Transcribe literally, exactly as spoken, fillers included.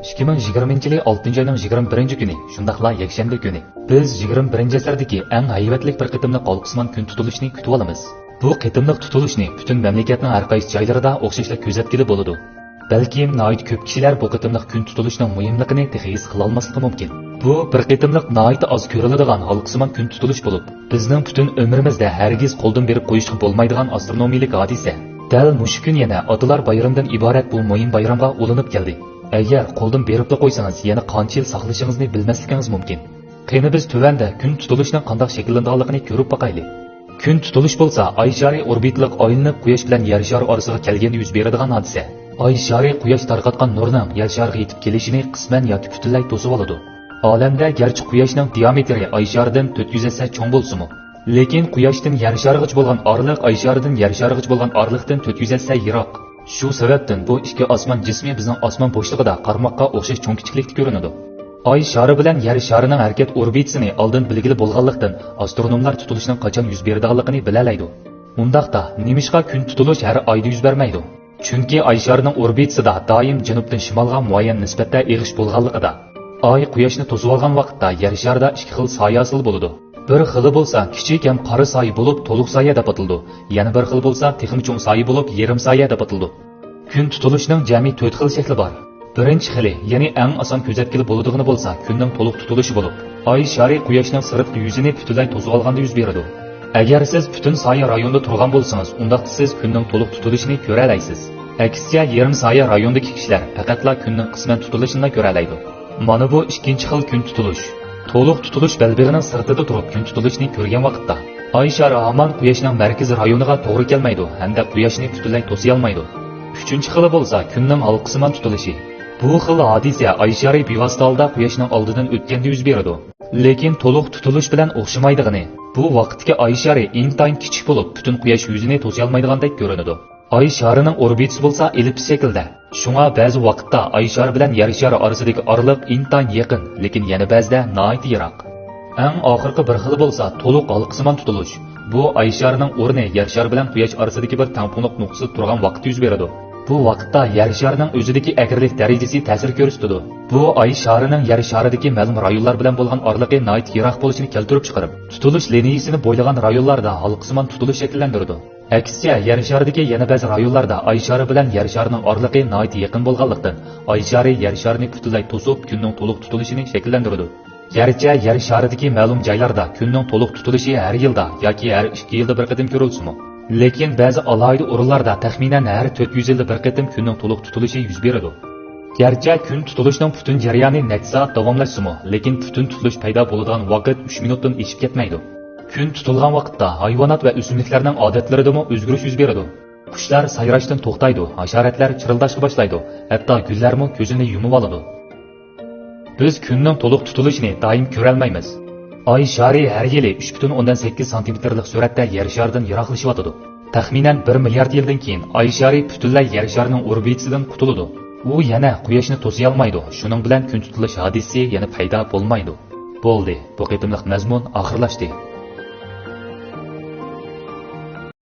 ئىككى مىڭ يىگىرمىنچى يىلى ئالتىنچى ئاينىڭ يىگىرمە بىرىنچى كۈنى، شۇنداقلا يەكشەنبە كۈنى بىز يىگىرمە بىرىنچى ئەسىردىكى ئەڭ ھەيۋەتلىك بىر قېتىملىق ھالقىسىمان كۈن تۇتۇلۇشنى كۈتۈۋالىمىز. بۇ قېتىملىق تۇتۇلۇشنى پۈتۈن مەملىكەتنىڭ ھەر قايسى جايلىرىدا ئوخشاشلا كۆزەتكىلى بولىدۇ. بەلكىم ناھايىتى كۆپ كىشىلەر بۇ قېتىملىق كۈن تۇتۇلۇشنىڭ مۇھىملىقىنى تېخى ھېس قىلالماسلىقى مۇمكىن. بۇ بىر قېتىملىق ناھايىتى ئاز كۆرۈلىدىغان ھالقىسىمان كۈن تۇتۇلۇش بولۇپ، بىزنىڭ پۈتۈن ئۆمرىمىزدە ھەرگىز قولدىن بېرىپ قويۇشقا بولمايدىغان ئاسترونومىيىلىك ھادىسە. دەل مۇشۇ كۈن يەنە ئاتىلار بايرىمىدىن ئىبارەت بۇ مۇھىم بايرامغا ئۇلىنىپ كەلدى. ئەگەر قولدىن بېرىپلا قويسىڭىز، يەنە قانچە يىل ساقلىشىڭىزنى بىلمەسلىكىڭىز مۇمكىن. قېنى بىز تۆۋەندە كۈن تۇتۇلۇشنىڭ قانداق شەكىللىنىدىغانلىقىنى كۆرۈپ باقايلى. كۈن تۇتۇلۇش بولسا ئاي شارى ئوربىتىلىق ئايلىنىپ قۇياش بىلەن يەر شارى ئارىسىغا كەلگەندە يۈز بېرىدىغان ھادىسە. ئاي شارى قۇياش تارقاتقان نۇرنىڭ يەر شارىغا يېتىپ كېلىشىنى قىسمەن ياكى پۈتۈنلەي توسۇۋالىدۇ. ئالەمدە گەرچە قۇياشنىڭ دىئامېتىرى ئاي شارىدىن تۆت يۈز ھەسسە چوڭ بولسىمۇ، لېكىن قۇياشتىن يەر شارىغىچە بولغان ئارىلىق ئاي شارىدىن يەر شارىغىچە بولغان ئارىلىقتىن تۆت يۈز ھەسسە يىراق. شۇ سەۋەبتىن بۇ ئىككى ئاسمان جىسمى بىزنىڭ ئاسمان بوشلۇقىدا قارىماققا ئوخشاش چوڭ كىچىكلىكتە كۆرۈنىدۇ. ئاي شارى بىلەن يەر شارىنىڭ ھەرىكەت ئوربىتىسىنى ئالدىن بىلگىلى بولغانلىقتىن، ئاسترونوملار تۇتۇلۇشنىڭ قاچان يۈز بېرىدىغانلىقىنى بىلەلەيدۇ. ئۇنداقتا، نېمىشقا كۈن تۇتۇلۇش ھەر ئايدا يۈز بەرمەيدۇ؟ چۈنكى ئاي شارىنىڭ ئوربىتىسىدا دائىم جەنۇبتىن شىمالغا مۇئەييەن نىسبەتتە ئېغىش بولغانلىقىدا، ئاي قۇياشنى توسۇۋالغان ۋاقىتتا يەر شارىدا ئىككى خىل سايە ھاسىل بولىدۇ. بىر خىلى بولسا كىچىك ھەم قارا سايە بولۇپ تولۇق سايە دەپ ئاتىلىدۇ. يەنە بىر خىل بولسا تېخىمۇ چوڭ سايە بولۇپ يېرىم سايە دەپ ئاتىلىدۇ. كۈن تۇتۇلۇشنىڭ جەمئىي تۆت خىل شەكلى بار. بىرىنچى خىلى، يەنى ئەڭ ئاسان كۆزەتكىلى بولىدىغىنى بولسا كۈننىڭ تولۇق تۇتۇلۇشى بولۇپ، ئاي شارى قۇياشنىڭ سىرتقى يۈزىنى پۈتۈنلەي توسۇۋالغاندا يۈز بېرىدۇ. ئەگەر سىز پۈتۈن سايە رايونىدا تۇرغان بولسىڭىز، ئۇنداقتا سىز كۈننىڭ تولۇق تۇتۇلۇشىنى كۆرەلەيسىز. ئەكسىچە، يېرىم سايە رايوندىكى كىشىلەر پەقەتلا كۈننىڭ قىسمەن تۇتۇلۇشىنىلا كۆرەلەيدۇ. مانا بۇ ئىككىنچى خىل كۈن تۇتۇلۇش. تولۇق تۇتۇلۇش بەلبېغىنىڭ سىرتىدا تۇرۇپ كۈن تۇتۇلۇشنى كۆرگەن ۋاقىتتا، ئاي شارى ھامان قۇياشنىڭ مەركىزىي رايونىغا توغرا كەلمەيدۇ ھەمدە قۇياشنى پۈتۈنلەي توسىيالمايدۇ. ئۈچىنچى خىلى بولسا كۈننىڭ ھالقىسىمان تۇتۇلۇشى. بۇ خىل ھادىسە ئاي شارى بىۋاسىتە ھالدا قۇياشنىڭ ئالدىدىن ئۆتكەندە يۈز بېرىدۇ. لېكىن تولۇق تۇتۇلۇش بىلەن ئوخشىمايدىغىنى، بۇ ۋاقىتتىكى ئاي شارى ئىنتايىن كىچىك بولۇپ، پۈتۈن قۇياش يۈزىنى توسۇيالمايدىغاندەك كۆرۈنىدۇ. ئاي شارىنىڭ ئوربىتىسى بولسا ئېللىپىس شەكىلدە. شۇڭا بەزى ۋاقىتتا ئاي شارى بىلەن يەر شارى ئارىسىدىكى ئارىلىق ئىنتايىن يېقىن، لېكىن يەنە بەزىدە ناھايىتى يىراق. ئەڭ ئاخىرقى بىر خىلى بولسا تولۇق ھالقىسىمان تۇتۇلۇش. بۇ ئاي شارىنىڭ ئورنى يەر شارى بىلەن قۇياش ئارىسىدىكى بىر تەڭپۇڭلۇق نۇقتىسىدا تۇرغان ۋاقىتتا يۈز بېرىدۇ. بۇ ۋاقىتتا يەر شارىنىڭ ئۆزىدىكى ئەگرىلىك دەرىجىسى تەسىر كۆرسىتىدۇ. بۇ ئاي شارىنىڭ يەر شارىدىكى مەلۇم رايونلار بىلەن بولغان ئارىلىقى ناھايىتى يىراق بولۇشىنى كەلتۈرۈپ چىقىرىپ، تۇتۇلۇش لىنىيىسىنى بويلىغان رايونلاردا ھالقىسىمان تۇتۇلۇش شەكىللەندۈرىدۇ. ئەكسىچە، يەر شارىدىكى يەنە بەزى رايونلاردا ئاي شارى بىلەن يەر شارىنىڭ ئارىلىقى ناھايىتى يېقىن بولغانلىقتىن، ئاي شارى يەر شارىنى پۈتۈنلەي توسۇپ، كۈننىڭ تولۇق تۇتۇلۇشىنى شەكىللەندۈرىدۇ. گەرچە يەر شارىدىكى مەلۇم جايلاردا كۈننىڭ تولۇق تۇتۇلۇشى ھەر يىلدا ياكى ھەر ئىككى يىلدا بىر قېتىم كۆرۈلسىمۇ، لېكىن بەزى ئالاھىدە ئورۇنلاردا تەخمىنەن ھەر تۆت يۈز يىلدا بىر قېتىم كۈننىڭ تولۇق تۇتۇلۇشى يۈز بېرىدۇ. گەرچە كۈن تۇتۇلۇشنىڭ پۈتۈن جەريانى نەچچە سائەت داۋاملاشسىمۇ، لېكىن پۈتۈن تۇتۇلۇش پەيدا بولىدىغان ۋاقىت ئۈچ مىنۇتتىن ئېشىپ كەتمەيدۇ. كۈن تۇتۇلغان ۋاقىتتا ھايۋانات ۋە ئۆسۈملۈكلەرنىڭ ئادەتلىرىدىمۇ ئۆزگىرىش يۈز بېرىدۇ. قۇشلار سايراشتىن توختايدۇ، ھاشاراتلار چىرىلداشقا باشلايدۇ، ھەتتا گۈللەرمۇ كۆزىنى يۇمۇۋالىدۇ. بىز كۈننىڭ تولۇق تۇتۇلۇشىنى دائىم كۆرەلمەيمىز. ئاي شارى ھەر يىلى ئۈچ پۈتۈن ئوندىن سەككىز سانتىمېتىرلىق سۈرئەتتە يەر شارىدىن يىراقلىشىۋاتىدۇ. تەخمىنەن بىر مىليارد يىلدىن كېيىن ئاي شارى پۈتۈنلەي يەر شارىنىڭ ئوربىتىسىدىن قۇتۇلىدۇ. ئۇ يەنە قۇياشنى توسىيالمايدۇ، شۇنىڭ بىلەن كۈن تۇتۇلۇش ھادىسىسى يەنە پەيدا بولمايدۇ. بولدى، بۇ قېتىملىق مەزمۇن ئاخىرلاشتى.